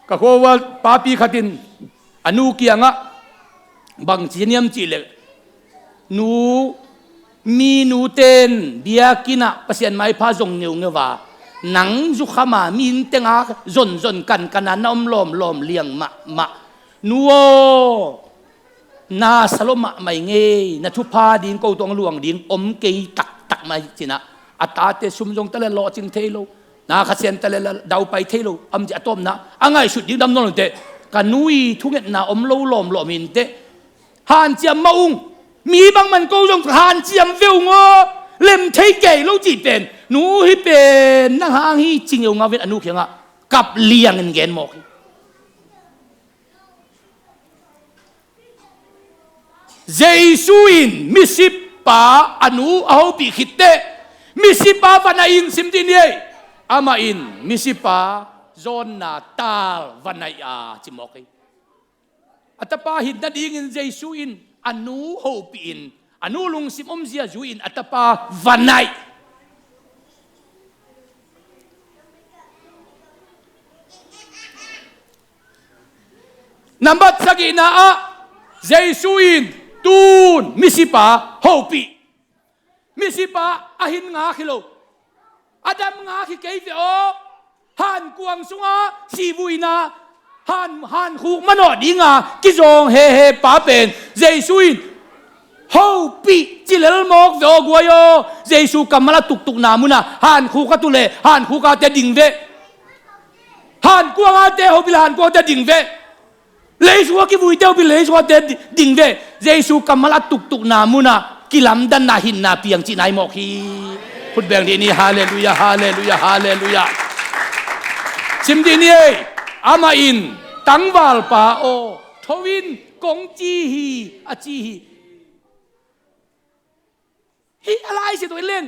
Ka khua-ah papi khat in a nu kiangah bang ci hiam cih leh, nu, mi nute in biakinn ah Pasian maipha zong ngeungeu a, nang zukham a mi inn tenga zonzon kankana na om lawmlawm liang mahmah. Nu aw, na sa lua mahmah ing ei, na thupha ding, ko tawh hong luang ding om kei taktak mah hi ci-in ah, a tate sum zong ta leh lawhcing thei lo, na kha sian ta leh daupai thei lo, a om ci a tawpna a ngaihsut ding dam nawn lo teh, ka nu i thungetna om lo lawmlawm hi inteh, hanciam mah ung, mi bangmah in ko zong hanciam ve ung aw, lem thei kei lo cih pen, nu hih pen nang hang hi ci ngeu ngau in a nu kiangah kap liangin gen mawk hi. Jesu in misipa a nu a hopih khitteh, misipa va naih in, sim dih ni ei. Amah in misipa zawnna tal va naih a ci mawk hi. A tapa hin nadingin Jesu in a nu hopih in, a nu lungsim omzia zui-in a tapa va naih. Nambat sagihna ah, Jesu in tun misipa hopih. Misipa a hin ngak hi lo, a dam ngak hi kei ve aw. Hankuang sunga sihvuina, han, hankhuk manawh dinga kizawng hehe pa pen Jesu in hopih ci lel mawk ve aw guai aw. Jesu kammal a tuktukna munah hankhuk a tu leh hankhuk a te ding ve. Hankuang a te hopih leh hankuang a te ding ve. Leisua kivuite uh pi, leisua te di-, ding ve. Jesu kammal a tuktukna munah kilamdanna hinna piang cihna hi mawk hi. Khut beng dih ni, halleluiah, halleluiah, halleluiah. Sim dih ni ei. Amah in, tangvalpa aw, tho in kong ci hi, a ci hi. Hih a laisia tawh en len,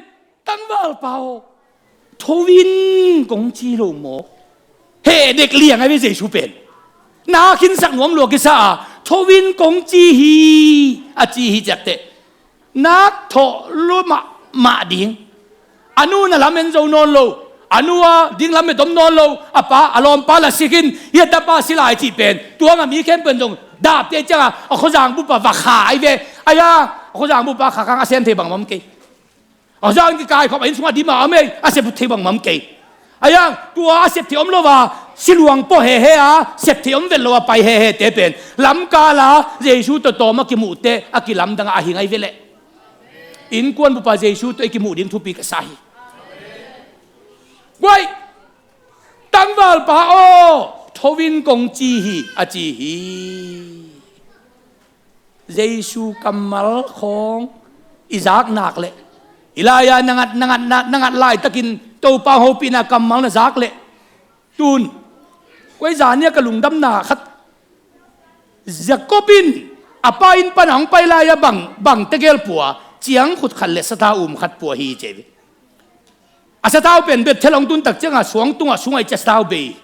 tangvalpa aw, tho in kong ci lo maw? Heh dek liang a ve Jesu pen. Na khinsak nuam lua kisa a, tho in kong ci hi, a ci hi ciakteh, nak thawh lua mahmah ding. A nu na lamen zo nawn lo, a nu a ding lamet om nawn lo, a pa, a lawmpa la si khin, hih a tapa si lai cih pen, tua ngah mi khempeuh in zong dapte ciangah a khuazang bup ah va kha ahi ve. Aia, a khuazang bup ah kha kang a sem thei bangmah om kei. A khuazang kikaikhop a inn sungah dim a om ei, a sem thei bangmah om kei. Ahi hang tua a sep theih om lo a, siluang pua hehe a, sep theih om vet lo a pai hehete pen lamkal a Jesu tawh tawm a kimuhte a kilamdang a, ahi ngai veleh. Innkuan bupa Jesu tawh i kimuh ding thupi ka sa hi. Guai, tangvalpa aw, tho in kong ci hi, a ci hi. Jesu kammal khawng i zak nak leh, hih lai-ah na ngat, na ngat, na, na ngat laitakin Topa hopihna kammal na zak leh, tun, koi zan ni-a ka lungdamna khat, Jacob in a pa inn pan a hong pai lai-ah bang, bang tegel pua, ciangkhut khat le sathau um khat pua hi ci hi. A sathau pen Bethel hong tun tak ciangah suang tungah sungah i ci a sathau bei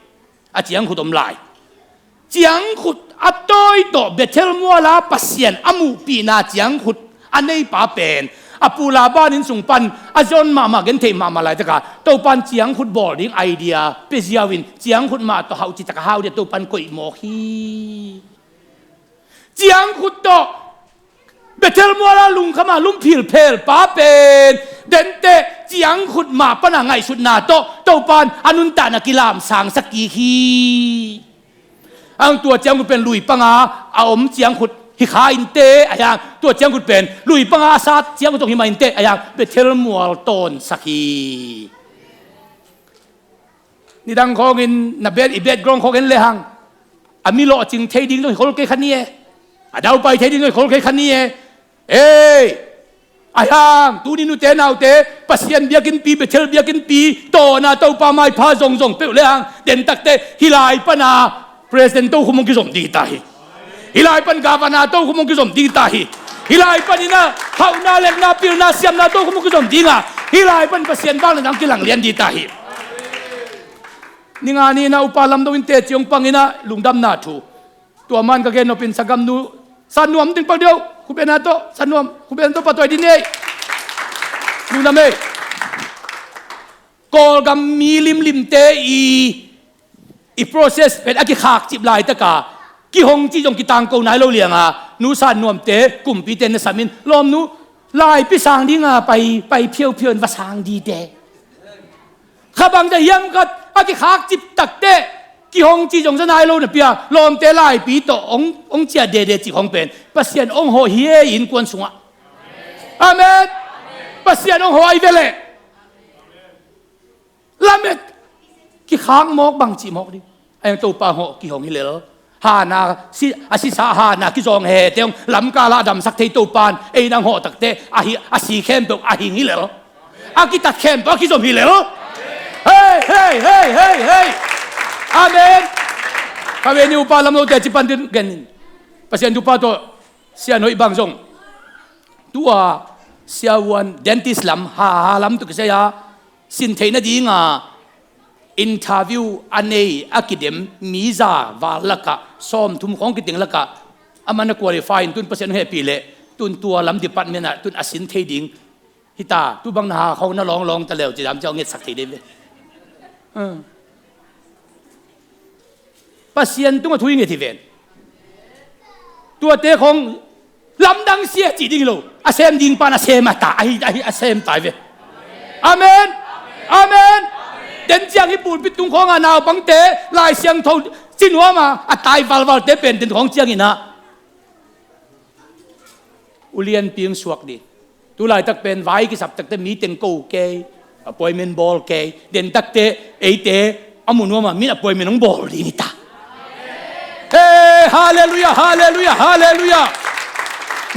a ciangkhut om lai. Ciangkhut a tawi tawh Bethel muala Pasian a muhpihna ciangkhut a neipa pen a pu Laban inn sung pan a zon mahmah, gentheih mahmah laitakah Topan ciangkhut bawl ding idea pia ziau in ciangkhut mah tawh hauh citak a hau ding a Topan koih mawk hi. Ciangkhut tawh Bethel muala lungkham a lungphil phelpa pen denteh ciangkhut mah pana ngaihsutna tawh Topan a nuntakna kilamsangsak kik hi. Ang tua ciangkhut pen lui panga a om ciangkhut hi kha inteh, ahi hang tua ciangkhut pen lui panga a sat ciangkhut zong hi mah inteh, ahi hang Bethel mual tawnsak hi. Nidang khawngin na bet, i background khawng en lehang a mi lawhcing thei ding zong hi khol kei kha ni e. A daupai thei ding zong hi khol kei kha ni e. Ei, ahi hang tuni nute naute Pasian biakinnpi, Bethel biakinnpi tawna Topa maipha zongzong peuh lehang dentakte hih lai pana President tokhom hong kizom ding hi ta hi. Hih lai pan gavana tokhom hong kizom ding ta hi. Hih lai panin a hauhna, letna, pilna, siamna tokhom hong kizom ding a, hih lai pan Pasian vangliatna hong kilang lian ding ta hi. Ni nga ni-in a upa Lam Do in teci hong pangin a lungdamna thu. Tua man ka gen nopin sagam nu San Nuam ding pak deuh, khupena tawh San Nuam, khupena tawh patuai ding ni ei. Lungdam ei. Kawlgam mi limlimte i i process pen a kikhakcip laitaka kihong cih zong kitangko nai lo lianga nu San Nuamte kumpite na samin lawmnu laipi sang dinga pai, pai phiophion va sang dite. Kha bangzah hiam khat a kikhakcip takteh kihong cih zong za nai lo napi-a lawmte laipi tawh hong, hong ciah dede cih khong pen Pasian hong hawh hi e, innkuan sungah. Amen. Pasian hong hawh ahi veleh. Lamet kikhak mawk bang cih mawk ding. A eng Topa hong hawh kihong hi lel. Hana si, a sisa Hana kizawng hete hong lamkala a damsak thei Topan ei nang hawh takte ahi, a si khempeuh a hing hi lel. A kitat khempeuh a kizom hi lel. Hei, hei, hei, hei, hei. Amen. Ka veni upa Lam Dote cipan din gen in. Pasian tupa tawh Sian Hoih bang zong tua siavuan dentist lam, ha, ha lam tawh kisai-a sin theih nadinga interview a nei a kidem mi za val lakah sawmthum khawng kiteng lakah a man a qualify in tun Pasian hong hehpih leh tun tua lam department ah tun a sin thei ding hita, tu bang na ha khawng na lawnglawng ta leu ci dam ciah hong ngetsak thei ding ve. Pasian tungah thu i nget hi ven. Tuate khong lamdang sia cih ding hi lo. A sem ding pan a sem a ta, ahi, ahi, a sem tai ve. Amen. Amen. Den ciang hi pulpit tung khawngah naupangte Lai Siangtho cinuama a tai valvalte pen den khawng cianginah ulian ping suak ding. Tulaitak pen vai kisap takte mi teng ko kei, appointment bawl kei, den takte eite a mu nuama min appointment hong bawl ding hi ta. Hey, halleluiah, halleluiah, halleluiah.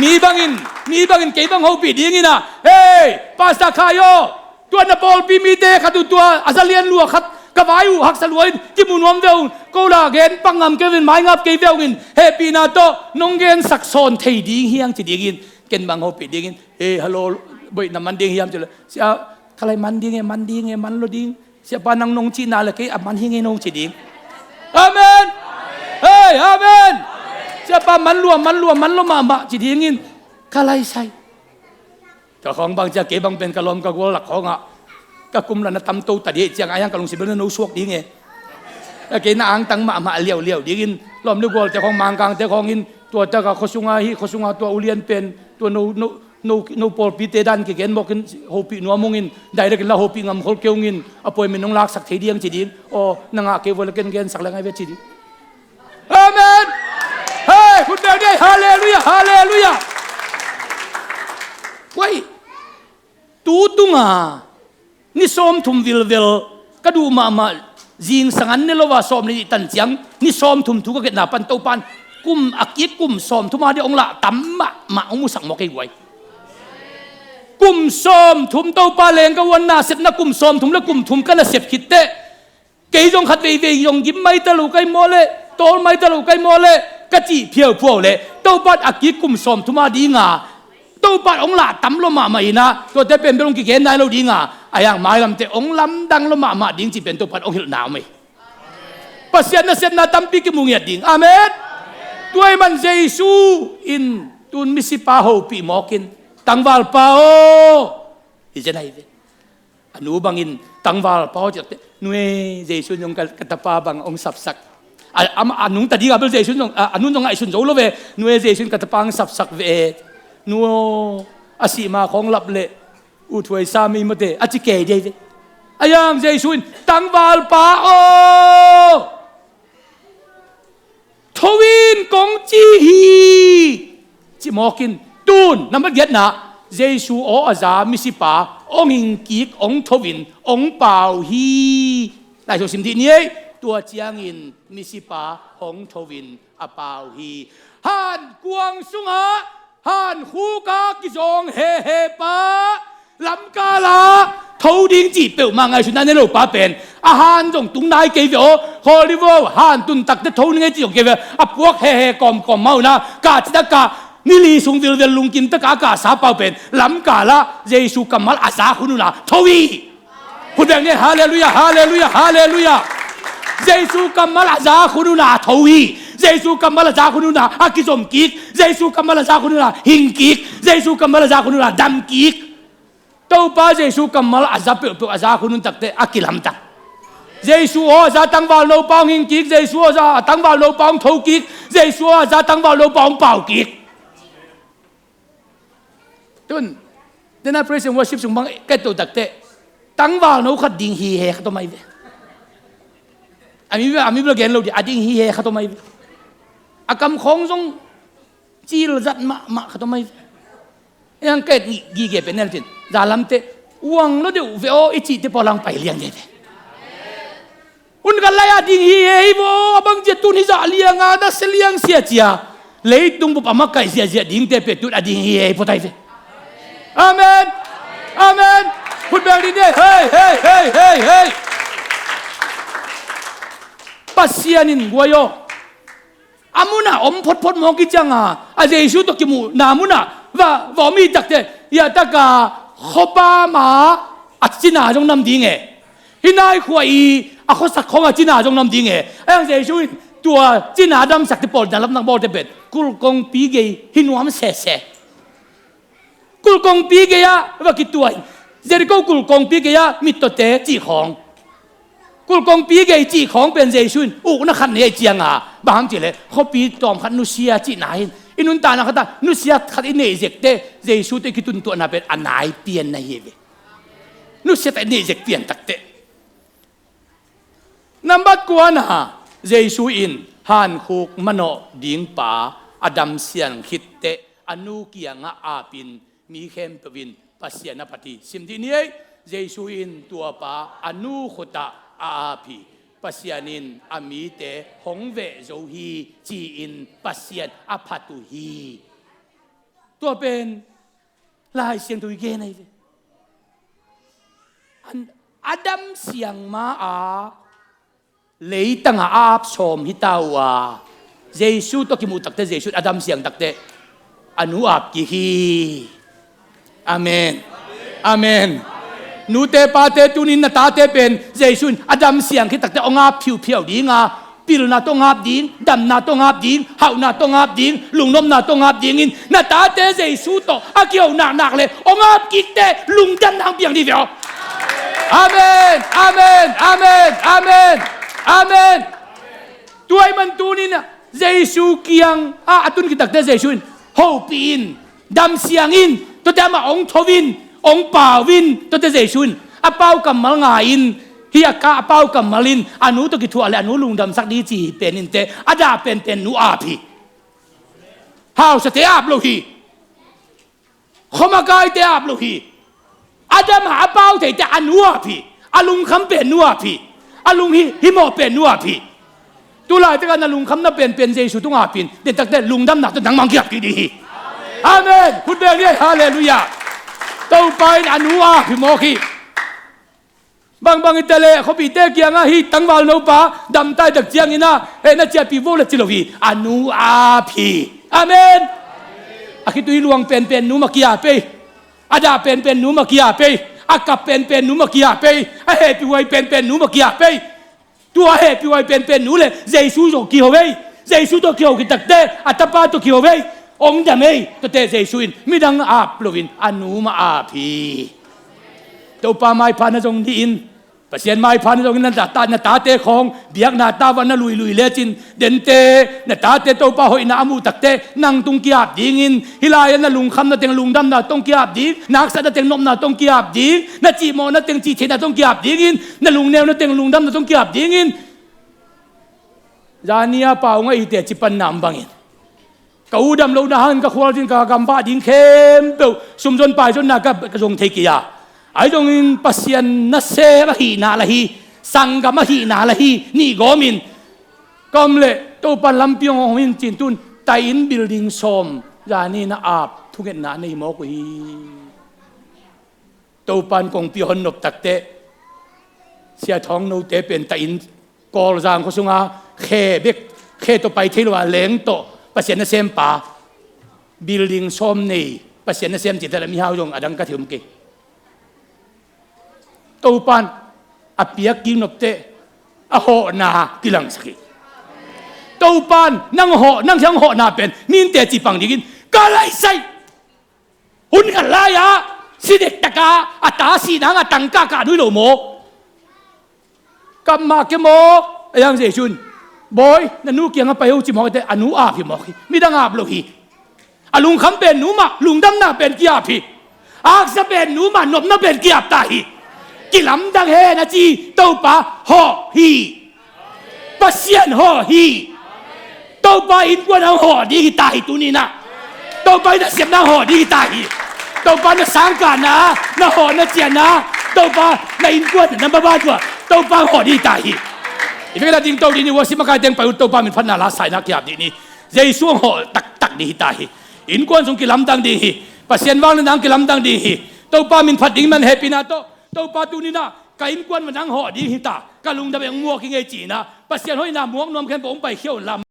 Mi bangin, mi bangin kei bang hopih dingin ah, hey, Pastor Khai aw, tua na pawlpi mite khat uh tua a za lian lua khat ka vai uh haksa lua in kimu nuam ve ung, ko la gen pang ngam kei vin mai ngap kei ve ungin hehpihna tawh nong gensak sawn thei ding hiang ci dingin ken bang hopih dingin, e, hello, boih na man ding hiam ci le, sia, ka lai man ding e, man ding e, man lo ding, siapa nang nong cihna le kei a man hi ngei nong ci ding. Amen. Hey, amen. Siapa man lua, man lua, man lo mahmah ci dingin ka lai sai. Ka khawng bang cia kei bang pen ka lawm ka gual lak khawngah ka kum la na tam to ta dih ciang a hiang ka lungsim bel na no suak ding e. Ka kei na angtang mahmah liauliau dingin lawm ni gualte khawng Mangkangte khawngin tua taka khuasunga hi, khuasunga tua ulian pen tua no, no, No, no pawlpite dan kigen mawkin hopih nuam ungin, direct in la hopih ngam khol kei ungin, appointment hong laksak thei ding ci ding. Aw, na ngah kei vua la ken gensak leng ai ve ci ding. Amen. Hei, khut beng dih. Halleluiah, halleluiah. Wai, tu tunga ni sawmthum vilvel ka duh mahmah, zingsang an ne lo a sawm le nih tan ciang ni sawmthum thu ka ngetna pan Topa'n kum a kik kum sawmthum a dih hong lah tam mahmah hong musak mawk ei guai. Kum sawmthum Topa leng ka uanna sepna kum sawmthum le kum thum ka na sep khit teh, kei zong khat veivei zong gim maita lo kai maw le, tawl maita lo kai maw le, ka cih phiauphiau le Topa'n a kik kum sawmthum a dinga Topa'n hong lah tam lo mahmah inah, tuate pen bel hong kigen nai lo dinga, a hiang mailamte hong lamdang lo mahmah ding cih pen Topa'n hong hilhna om ei. Pasian nasepna tampi kimu ngiat ding. Amen. Tua ahih man Jesu in tun misipa hopih mawkin, tangvalpa aw, hi zen ahi ve. A nu bangin tangvalpa aw ci teh, nu e, Jesu in zong ka, ka tapa bang hong sapsak. A, a, a nungta ding a bel Jesu in zong, a, a nu in zong ngaihsun zo lo ve. Nu e, Jesu in ka tapa hong sapsak ve e. Nu aw, a sih ma khawng lap leh uthuai sa mei mawte, a ci kei dei ve. A hiang Jesu in, tangvalpa aw, tho in kong ci hi, ci mawkin, tun, nambat giatna, Jesu aw a za misipa hong hingkik, hong tho in, hong pau hi. Lai Siangtho sim dih ni ei. Tua ciangin misipa hong tho in a pau hi. Han kuang sungah han khuk a kizawng hehepa, lamkal ah tho ding cih peuhmah ngaihsutna ne lopa pen, a han zong tung nai kei ve aw. Khawl dih vo, han tun tak teh tho ning ei cih zong kei ve. A puak hehe kawmkawm mah unah, kah cih tak kah, ni li sung vilvel lungkim tak a kah sapa uh pen lamkal ah Jesu kammal a zak hun unah tho hi. Khut beng ni ei. Halleluiah, halleluiah, halleluiah. Jesu kammal a zak hun unah tho hi. Jesu kammal a zak hun unah a kizom kik. Jesu kammal a zak hun unah hing kik. Jesu kammal a zak hun unah dam kik. Topa Jesu kammal a za peuhpeuh a zak hun un tak teh a kilamdang. Jesu aw a za tangval nopa hong hing kik. Jesu aw a za tangval nopa hong tho kik. Jesu aw a za tangval nopa hong pau kik. Tun, tena praise and worship sung bang ka et to tak teh, tangval no khat ding hi he khat om ai ve. A mi, a mi bel gen lo dih, a ding hi he khat om ai ve. A kam khawng zong cil zat mahmah khat om ai ve. Hiang ka et gige pen nel cin, za lam teh, uang lo deuh ve aw i cih teh pawlang pai liang dei ve. Hun khat lai a ding hi he hi vo, a bang cia tun hi zah lianga na sia liang sia cia. Leitung bup a makaih ziahziah dingte pen tun a ding hi he hi phot ai ve. Amen. Amen. Khut beng dih ni ei. Hei, hei, hei, hei, hei. Pasian in guai aw, a munah om photphot mawk i cianga, a Jesu tawh kimuhna munah va, va om i tak teh, hiah taka khuapa ma a cina zong nam ding e. Hih nai khua i a khuasak khawng a cina zong nam ding e. A hiang Jesu in tua cina damsak teh pawl na lamdang bawlte pen kulh kongpi gei hi nuam sese. Kulh kongpi gei-ah va kituah in, Jericho kulh kongpi gei-ah mittawte cih khawng. Kulh kongpi gei cih khawng pen Jesu in ukna khat nei a i cianga, bang hang cih leh khuapi tawm khat nusia cihna hi in, i nuntakna khatah nusia khat i neih zek teh Jesu tawh i kituntuahna pen a nai pian na hi ve. Nusia tak i neih zek pian tak teh. Nambat kuana, Jesu in hankhuk manawh ding pa a damsiang khit teh a nu kiangah apin mi khempeuh in Pasian a phat hi. Sim dih ni ei. Jesu in tua pa a nu khutah a ap hi. Pasian in a mite hong veh zo hi ci-in Pasian a phat uh hi. Tua pen Lai Siangtho i gen ahi ve. An, a damsiang ma-a leitangah a ap sawm hita uh a, Jesu tawh kimuh tak teh, Jesu in a damsiang tak teh a nu ap kik hi. Amen. Amen. Nute pate, tunin na tate pen Jesu in a damsiang khit tak teh hong ap phiuphiau dinga, pilna tawh hong ap ding, damna tawh hong ap ding, hauhna tawh hong ap ding, lungnopna tawh hong ap dingin na tate Jesu tawh a kiho naknak le hong ap kik teh lungdamna hong piang dih ve aw. Amen. Amen. Amen. Amen. Amen. Tua ahih man tunin ah Jesu kiang ah a tun khit tak teh Jesu in hopih in, damsiang in, Tuate amah hong tho in, hong pau in, tuate Jesu in a pau kammal ngai in, hih a ka a pau kammal in a nu tawh kithuah le a nu lungdamsak ding ci hi pen in teh, a dah penpen nu ap hi. Hausate ap lo hi. Khuamakaite ap lo hi. A dam a, a pau theite a nu ap hi. A lungkham pen nu ap hi. A lunghimawh pen nu ap hi. Tulaitak a na lungkhamna penpen Jesu tung ap in, dentakte lungdamna tawh nangmah hong ki-ap kik ding hi. Amen. Khut beng ni. Halleluiah. Topa in a nu ap hi mawk hi. Bangbang hi ta leh khuapite kiangah hih tangvalno pa dam tai tak ciangin ah, eh, na ciahpih vo le ci lo hi. A nu ap hi. Amen. A khitui luang penpen nu mah ki-ap hi. A dah penpen nu mah ki-ap hi. A kap penpen nu mah ki-ap hi. A hehpihhuai penpen nu mah ki-ap hi. Tua hehpihhuai penpen nu le Jesu tawh kiho hi. Jesu tawh kiho khit takte a tapa tawh kiho hi. Hong dam hi. Tuate Jesu in midang ap loin a nu mah ap hi. Topa maipha na zong dih in. Pasian maipha na zong in, na ta, na tate khawng biakna tawh na luilui lecin, dente, na tate Topa hoihna a muh takte nang tung ki-ap dingin, hih lai-ah na lungkhamna teng lungdamna tawh hong ki-ap ding, na haksatna teng nopna tawh hong ki-ap ding, na cihmawhna teng cihtheihna tawh hong ki-ap dingin, na lungneuna teng lungdamna tawh hong ki-ap dingin. Zani a pau ngaih hi teh ci panna om bangin, ka u dam lohna hangin ka khualzin ka gamvah ding khempeuh sumzon paizonna ka, ka zong thei kei a, ahi zongin Pasian nasem ahihna la hi, sanggam ahihna la hi, nih gawmin ka om leh Topan lampi hong hawm in cin tun, tai inn building sawm zani na ap thungetna a nei mawk uh hi. Topan kongpi hong nop takteh Sia Thawng Note pen tai inn Kawlzang khua sunga khe bek, khe tawh pai thei lo a leng tawh Pasian nasempa, building sawm nei Pasian nasem cih teh la mihau zong a dang ka thei om kei. Topan a piak kik nopteh a hawhna kilangsak hi. Topan nang hawh, nang siang hawhna pen mihingte cih pang dingin ka laisai. Hun khat lai-ah si dektak a, a ta sihna hang a tangka kah nuih lo maw? Kap mah ke maw? A yang Jesu in, Bawi, na nu kiangah pai o ci mawk hi teh, a nu ap hi mawk hi. Midang ap lo hi. A lungkham pen nu mah, lungdamna pen ki-ap hi. A haksa pen nu mah, nopna pen ki-ap ta hi. Kilamdang hen a ci Topa hawh hi. Pasian hawh hi. Topa innkuan hong hawh ding hi ta hi tuni-in ah. Topa in na siamna hong hawh ding hi ta hi. Topa na sangkahna, na hawhna ciahna, Topa na innkuan na mabang tua Topa hong hawh ding hi ta hi. I vekna ding to ding ni, worship makai teng pai uh, Topa min phatna la saina ki-ap ding ni. Jesu hong hawh taktak ding hi ta hi. Innkuan sung kilamdang ding hi. Pasian vangliatna hong kilamdang ding hi. Topa min phat ding man hehpihna tawh, Topa tuni-in ah ka innkuan mah nang hawh ding hi ta, ka lungdam eng muak hi ngei ci-in ah, Pasian hoihna muak nuam khempeuh hong paikhia un la.